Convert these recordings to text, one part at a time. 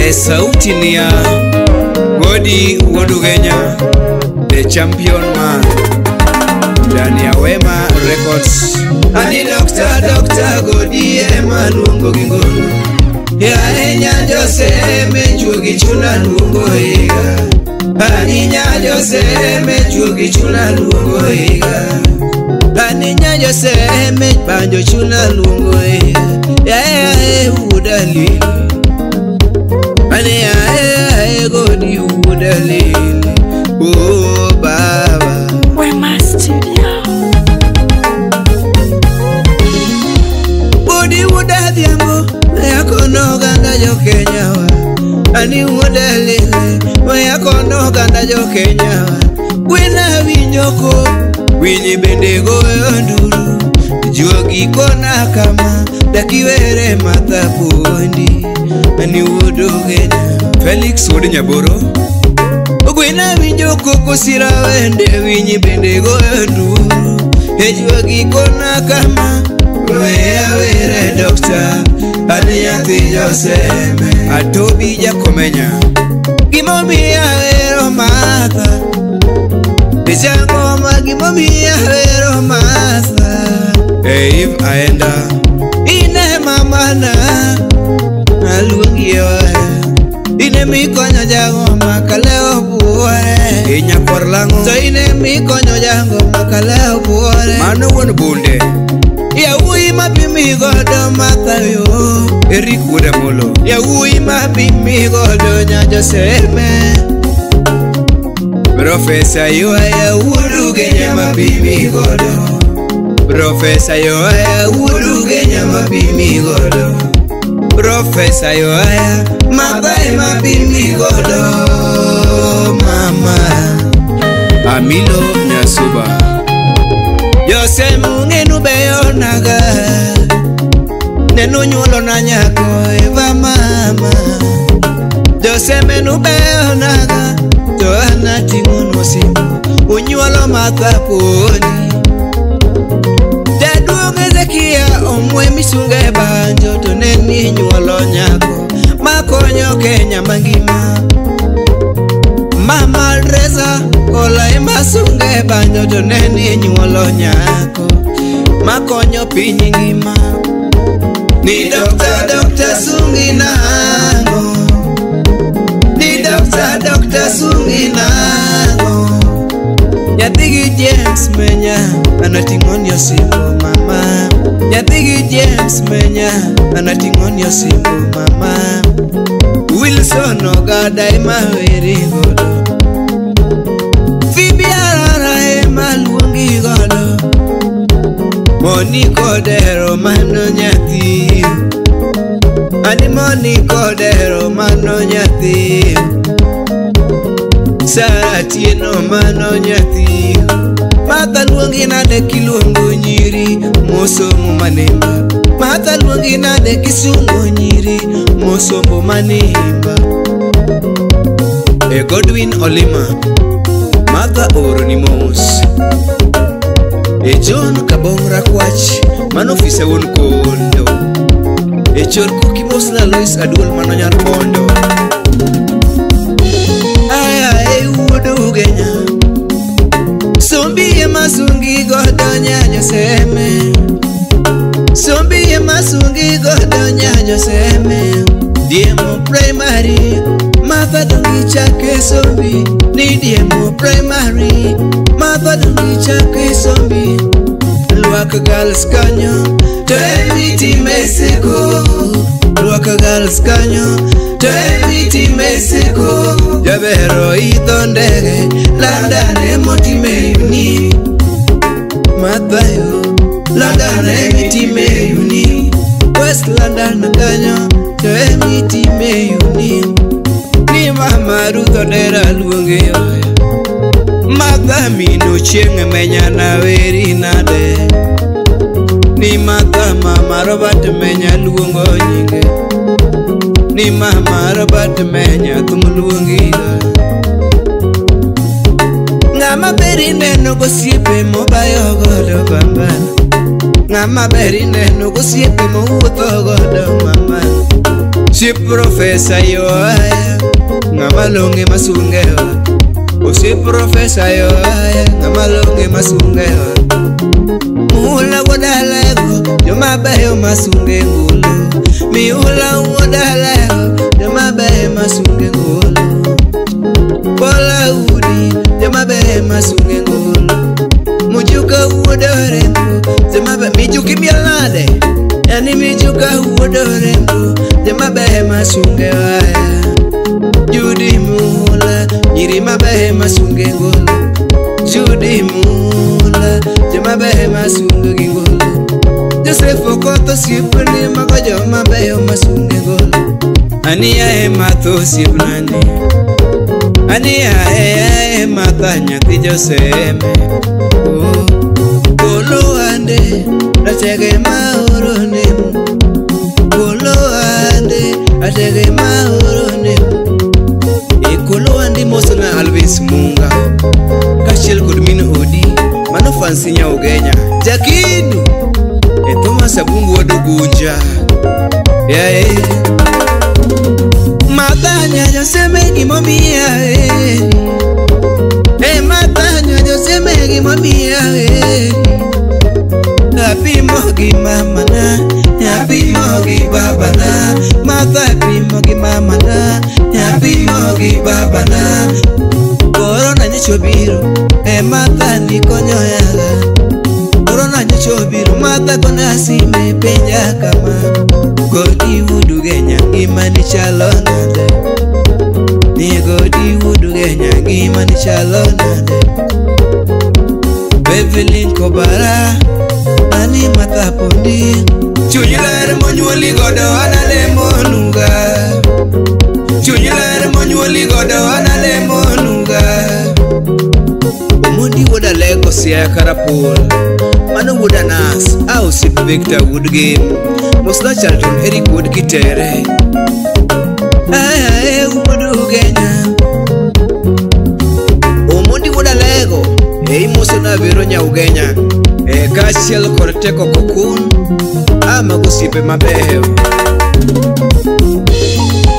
E sauti ni ya Godi Wuod Ugenya, the champion man, ndani ya Wema Records. Ani Dr. Dr. Godi ema luongo gi ngono. Yae nyajoseme juogi chuna luongo higa. Ani nyajoseme juogi chuna luongo higa. Ani nyajoseme banjo chuna luongo higa. Yae wuod alili. Ani yae Godi wuod alili. Oh baba. Wema Studio. Godi wuod adhiambo yakono oganda jo Kenya wa. Ani wuod alili yakono oganda jo Kenya wa. Gwena winjo ko winyi bende goyo nduru. Juogi kona kama dakiwere Martha Pondi. Ani wuod Ugenya. Felix wuod Nyaboro. Gwena winjo koko sira wende winyi bende goyo nduru. E juogi kona kama weya were dokta. Ani nyathi Joseme. Atobi Jakomenya. Gimomiyo ahero Martha. Pichangoma gimomiyo ahero Martha. Eve Aenda. Ine mamana aluongi oe. Ine mikonyo jagoma kaleo buore. Inyakwar lang'o. To ine mikonyo jagoma kaleo buore. Mano wuon bunde. Yawuoyi mapimi godo Martha yo. Eric wuod Amolo. Yawuoyi mapimi godo nya Joseme. Profesa Yoaya wuod Ugenya mapimi godo. Profesa Yoaya wuod Ugenya mapimi godo. Profesa Yoaya Martha ema pimi godo mama. Amilo Nyasuba. Joseme ung'enu beyo naga. Nenu nyuolo na nyako Eva mama. Joseme nu beyo naga. To an ating'onu osimbo unyuolo Martha Pondi. Jaduong' Hezekia omwe misunga e banjo to ne ni nyuolo nyako makonyo Kenya mangima. Mama Reza kola ema sunga e banjo to ne ni nyuolo nyako makonyo piny ngima. Ni Dr. Dr. Sungi nang'o. Ni Dr. Dr. Sungi nang'o. Nyathigi James Menya anating'oni osimbo mama. Nyathigi James Menya anating'oni osimbo mama. Wilson Ogada ema weri godo. Phoebe Arara ema luongi godo. Monique Odero mano nyathi. Ani Monique Odero mano nyathi. Sarah Atieno mano nyathi. Martha luongi nade kiluongo nyiri mosomo manimba. Martha luongi nade kisungo nyiri mosomo manimba. E Godwin Olima. Martha ooroni mos. E John Kabong Rakwach mano ofisa wuon kondo. E chor koki mos na Lois Aduol mano nyar Bondo. Aya e wuod Ugenya. Sombi ema sungi godo nya Joseme. Sombi ema sungi godo nya Joseme. Diemo Primary Martha dongi chake sombi. Ni Diemo Primary Martha dongi chake sombi. Lwak Girls kanyo to emitime seko. Lwak Girls kanyo to emitime seko. Jabero idho ndege London emotime uni. Martha yo London emitime uni. West London kanyo to emitime uni. Ni mama Ruth Odera luonge yoyo. Martha mino chieng' Menya na weri nade. Ni Martha mama Robert Menya luongo nyinge. Ni mama Robert Menya thum luongiga. Ng'ama ber ineno gosiepe mobayo godo baba. Ng'ama ber ineno gosiepe mowuotho godo mama. Si profesa yoaya ng'ama long'e masungewa. Osi profesa yoaya ng'ama long'e masungewa. Mula wuodalego joma beyo masunge ngolo. Miula wuodalego joma beyo masunge ngolo. Bola udi joma beyo masunge ngolo. Mujuka wuodorembo joma beyo mijuki miel nade. Yani mijuka wuodorembo joma beyo masunge waya. Judy Mula nyiri mabeyo masunge ngolo. Judy Mula joma beyo masunge gi ngolo. Joseph Okoth osiepne mago joma beyo masunge ngolo. Ania e matho osiepnani. Ania e matha nyathi Joseme. Golo ande ratege maorone. Golo ande ratege maorone. Golo ande mosna Alvis Munga kaachiel kod min odi mano Fancy Nyaugenya. Jakindu e Thomas Abungu wuod Ogunja. Yae Matanya Joseme gimomiya e. E Matanya Joseme gimomiya e. Apimo gi mamana, apimo gi babana. Matha apimo gi mamana, apimo gi babana. Korona nyocha obiro, e Matha ni konyo yaga. Korona nyocha obiro, Matha gona sime penja kama. Godi wuod Ugenya ngimani chalo nade? Ni godi wuod Ugenya ngimani chalo nade? Bevelin Kobara ani Matha Pondi. Chuny ler monyuoli godo analemonuga. Chuny ler monyuoli godo analemonuga. Omondi wuod Alego Siaya Karapol. Mano wuod Anas, a osiep Victor wuod Gem. Mosna Charlton Eric wuod Kitere. Ae wuod Ugenya. Omondi wuod Alego, e imosona Vero Nyaugenya. E kaachiel kod Teko Kokun, a mago osiepe mabeyo.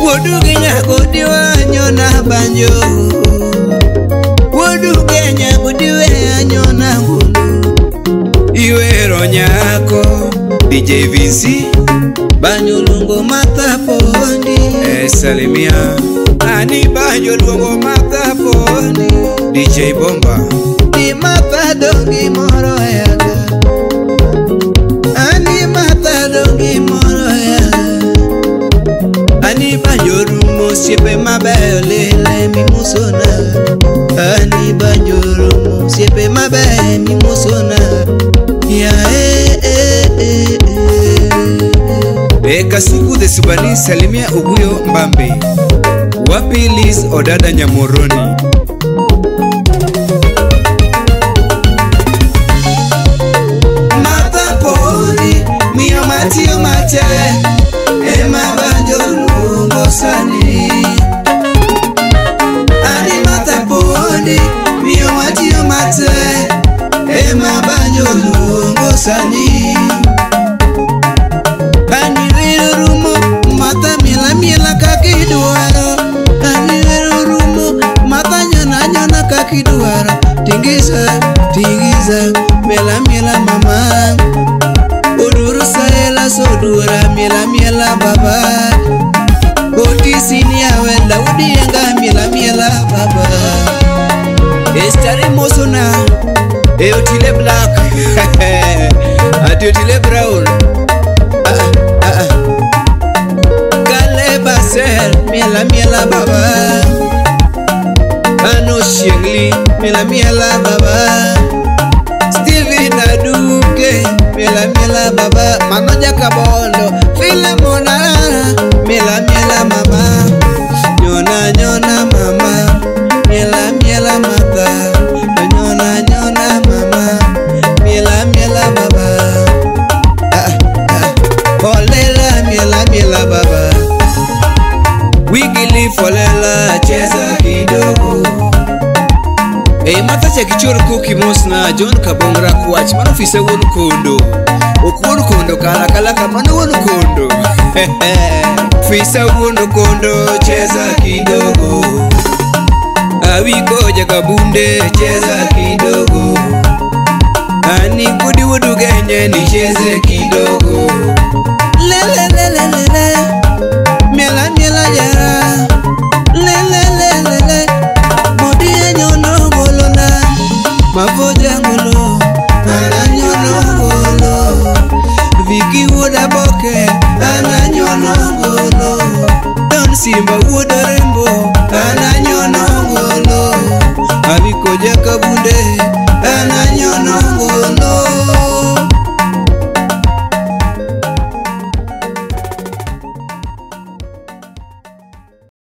Wuod Ugenya godi wanyona banjo. Wuod Ugenya godi wanyona ngolo. Iwero nyako DJ Vinci Banjo luongo Matha Pondi. E salimia ani Banjo luongo Matha Pondi. DJ Bomba Ni Matha dongi moro yaga. Ani Matha dongi moro yaga. Ani Banjo rumo osiepe mabeyo lele mimosona. Ani Banjo rumo osiepe mabeyo mimosona. Ya e e e e. E Kasuku the Subani salimia Oguyo Mbambe. Wapi Liz Odada Nyamoroni. Matha Pondi miyo matiyo matek ema Banjo luongo sani. Ani Matha Pondi miyo matiyo matek ema Banjo luongo sani. Ani wero rumo Matha miela miela kaka idwaro. Ani wero rumo Matha nyona nyona kaka idwaro. Tingiza tingiza miela miela mama. Oduru saela sodura miela miela baba. Otisi ni awenda udienga miela miela baba. Estare mosona e Otile Black. Ati Otile Brown. Kale Basel miela miela baba. Ano Shengli miela miela baba. Steven Aduke miela miela baba. Manoja Kabondo Filemon Arara miela miela mama. Nyona nyona mama miela miela mata. Nyona nyona mama miela miela baba. Olela miela miela baba. Wigili folela cheza kidogo. E Matha Chakichor Kuki Mosna John Kabongra Kwach mano ofise wuon Kondo. Okuon kondo kala kala kamano wuon kondo. Fisa wuon kondo cheza kidogo. Awiko jakabunde cheza kidogo. Ani kudi wudu genye nicheze kidogo. Le le le le le.